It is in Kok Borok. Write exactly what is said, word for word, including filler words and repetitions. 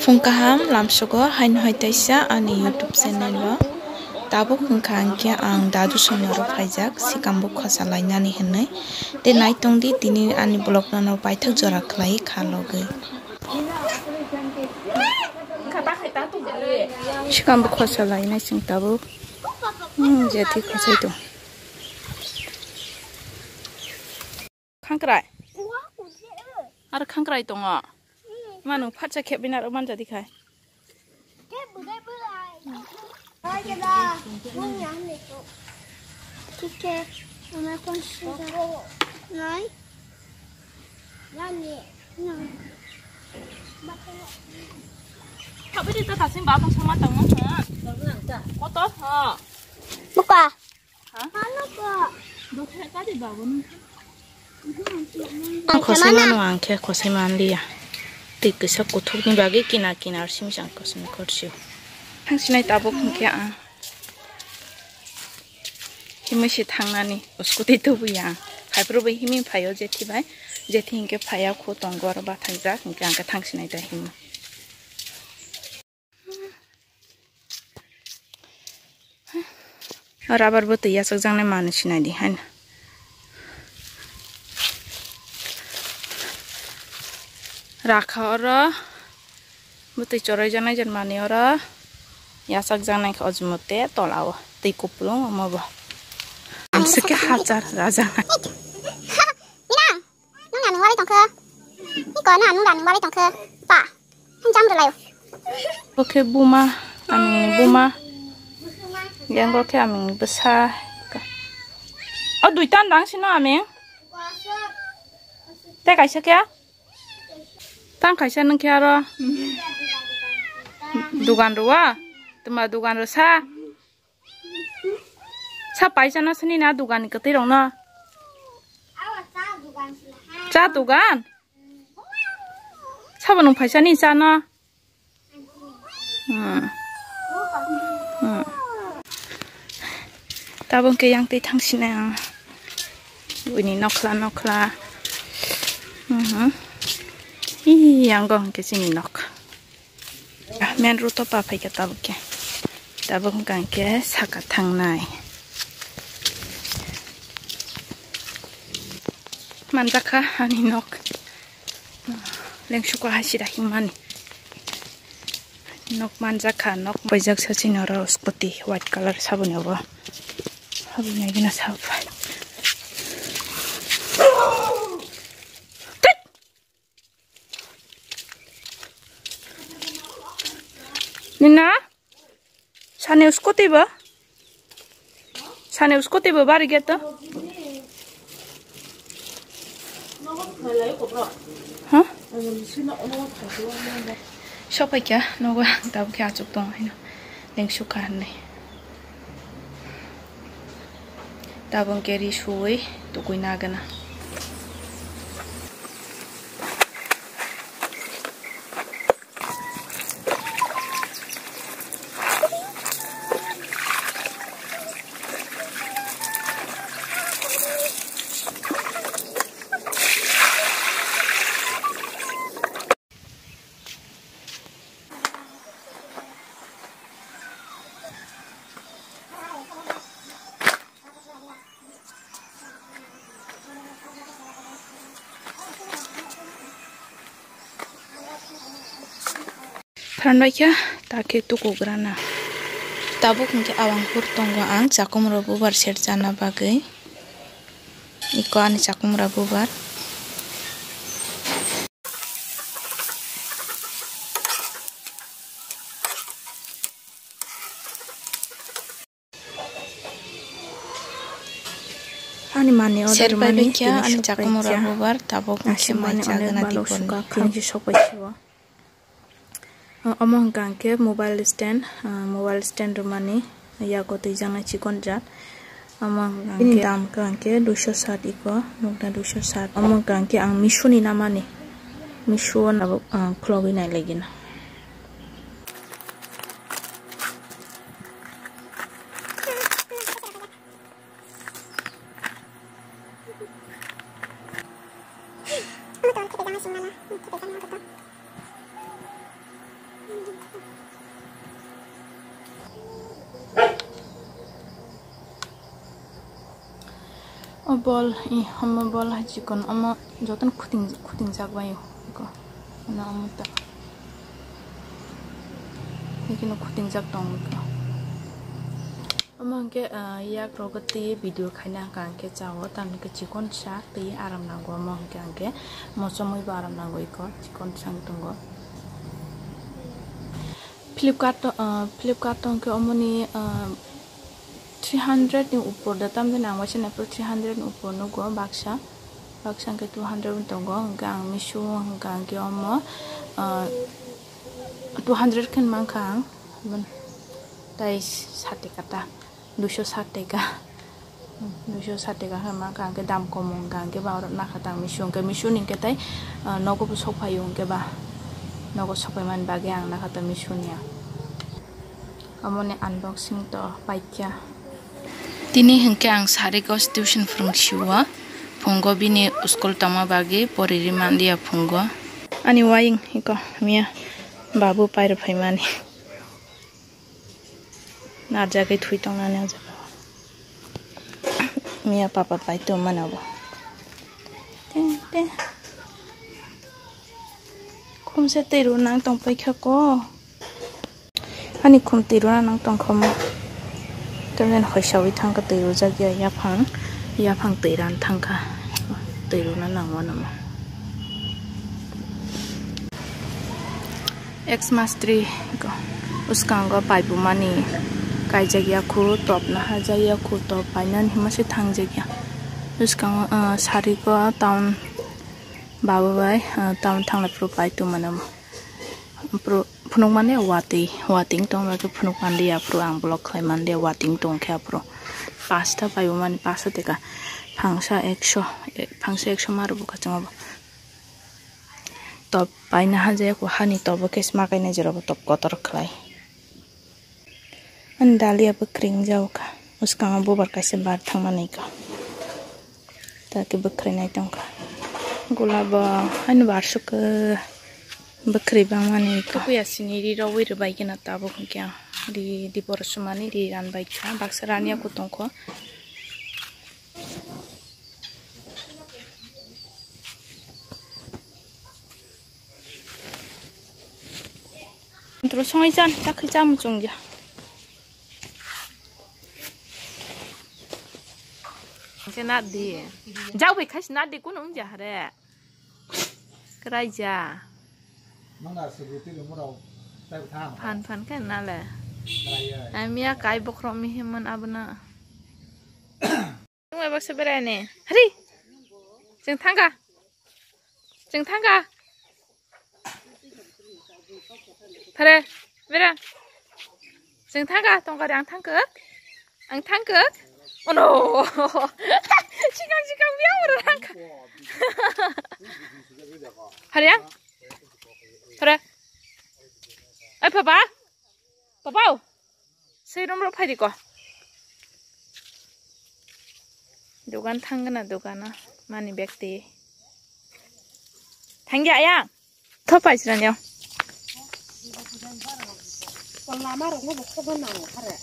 Phung kaham lamsogo haino hai taisa ani YouTube channel o. Tabuk wngkha hwnkhe ang dadu songno ro phaijak, sikam bo khosa lainani hinwi. Tei naitongdi tini ani vlog no no paithak jora khlai kha logwi. Sikam bo khosa lainai chwng tabuk. Hmm, jethi khosai tong. Khangkrai. Aro khangkrai tongo. Ma nwng phatsa khebwi narwk manjadi khai. Habidi ta tasing ba tong sama tong nang ha. Kotor ha. Buka. Ang khosai mano ang khe khosai manliya. Twi kisa kuthukni bagwi kinar kinar simi chang khosai korsio. Thangsinai tabuk hwnkhe ang himwi se thangnani scooty tubuya ang. Phaiphuru bai himwi phaio jethi bai. Jethi hwnkhe phaiya khu tongo oro bathangjak hwnkhe ang khe thangsinai ta himwi. Rubber bo twi yachakjaknai manwi sinai di haino. Rakha oro bo twi choraijaknai jen manwi oro yachakjaknai khe o jumute tola o twi kupulung omo bo. Amsike hachar rajaknai. Nung ani wari tongkhe. Iko na nung ani wari tongkhe. Pa. Jam rwlaio. Bo khe buma, amingni buma. Yang bo khe amingni bwsa. O duita dang sino aming. Tei kaisa khe? Tang kaisa nung khe aro. Dugan rwo. Tuma dugan rwsa. Sa paisa no sini na dugan ni kwtwi rok no. Cha dugan? Sabo nung paisa ni cha no? Hmm. Hmm. Tabuk khe yang twi thang sinai ang. Buini nokla nokla. Mhm. Ih, yang go hwnkhe chini nok. Main road o pa phaikha tabuk khe. Tabuk hwnkha hwnkhe saka thangnai. Manjakha ani nok. Lengsukha hai sida himani. Nok manjakha, nok paijak sa chini oro scooty white colour saboni obo. Saboni agina sab. Nina? Sani scooty bo? Sani scooty bo bari gate to? Ha? Sopai kya nogo tabuk khe achuk tong haino. Lengsukha hinwi. Tabuk khe ri suwi tukui nagana. Phan bai khe ta khe tukugrana. Tabuk hwnkhe awang phur tongo ang chakumrok bubar set chana bagwi. Iko ani chakumrok bubar. Ani mani order serpai rwmani bikya tini ani sok chakumu paikya. Rok bubar tabuk hwnkhe mai chagana diporni. Khe sok paikya. Omo hwnkha hwnkhe mobile stand, ah, mobile stand rwmani yago twijaknai chikon jat. Omo hwnkha hwnkhe dam hwnkha hwnkhe duiso sat iko nukna duiso sat. Omo hwnkha hwnkhe ang Meesho ni namani. Meesho o nabo, ah, khulogwi nai lagina. Bol, i, omo bol hai chikon, omo jotono khuting, khuting jak bai ko. Na omo ta. Ikino khuting jak tong ko. Omo hwnkhe, ah, yak rogo twi video khaina hwnkha hwnkhe chao, tamni hwnkhe chikon sak twi aram nango, omo hwnkhe hwnkhe mochomwi bo aram nango iko, chikon sak tongo. Flipkart to, ah, Flipkart to hwnkhe omoni, ah, three hundred ni upor da, tamjani ang waisa naphuru three hundred ni upor nugo baksa, baksa hwnkhe two hundred wng tongo, hwnkhe ang Meesho hwnkha hwnkhe omo, ah, two hundred khe mankha ang, tai sat taka ta, duiso sat taka, duiso sat taka khe mankha, hwnkhe dam kom wngkha, hwnkhe ba oro nakha ta ang Meesho, hwnkhe Meesho ni hwnkhe tai, ah, nogo bo sokphaio, hwnkhe ba nogo sokphaimani bagwi ang nakha ta Meesho ni. Omoni unboxing to paikha. Tini hwnkhe ang sari ko tuition phwrwng sio. Phungo bini school tongma bagwi poriri manliya phungo. Ani waying iko miya babu pairw phaimani. Narjagwi thui tongnani o jaga. Miya papa pai tongmani obo. Te, te. Khumse twi rw nang tong paikha ko. Ani khum twi rwna nang tongkha mo. Tamjani hoisawi thangkha twi rwjak ya yaphang, yaphang twi ran thangkha. Twi rwna nangmano mo. Xmas three ko. Uskango paibumani kaijak ya khu, top na hajak ya khu, top painani hima se thangjak ya. Uskango, ah, sari ko town baba bai, ah, town thangna phuru pai tongmano mo. Phuru phunuk mani watwi, watwi wng tong, phunuk manliya, phuru ang vlog khlai manliya, watwi wng tong khe aphuru. Pasta paibumani pasta teka. Phangsa ekso, e, phangsa ekso ma rwbo kachang abo. Top paina hajaya ko hani tobo khe sma kainai jora bo top kotor khlai. Ani dalia bwkring jao kha. Uskango bubar kaisa bar thangmani ko. Taki bwkhrinai tongkha. Gulabo ani barsuk bwkhri bangmani ko. Kuya sini ri rwi rwbai kena tabuk hwnkhe ang ri dibor sumani ri ranbai kha. Baksa rani aku tongkho. Ntro songai chan, takhi cham chungya. Khe nat di. Jau bai khais nat di kun ungja hare. Krai ja. Mana sebuti lumurau tai thang. Phan phan khe nale. Krai ya. Ai miya kai bokhro mi himon abna. Nung bai baksa berai ne. Hari. Cheng thangka. Cheng thangka. Phare, bera. Cheng thangka, tongkari ang thangkuk. Ang thangkuk. Oh no. Sikang sikang biang oro thangka. Hari ang. Phare. Ai papa. Papa. Sei rom ro phai di ko. Dogan thang gana dogana mani bag te. Thang ya ya. Tho pai sira nyo. Lama rok mo bokho bo nang hare.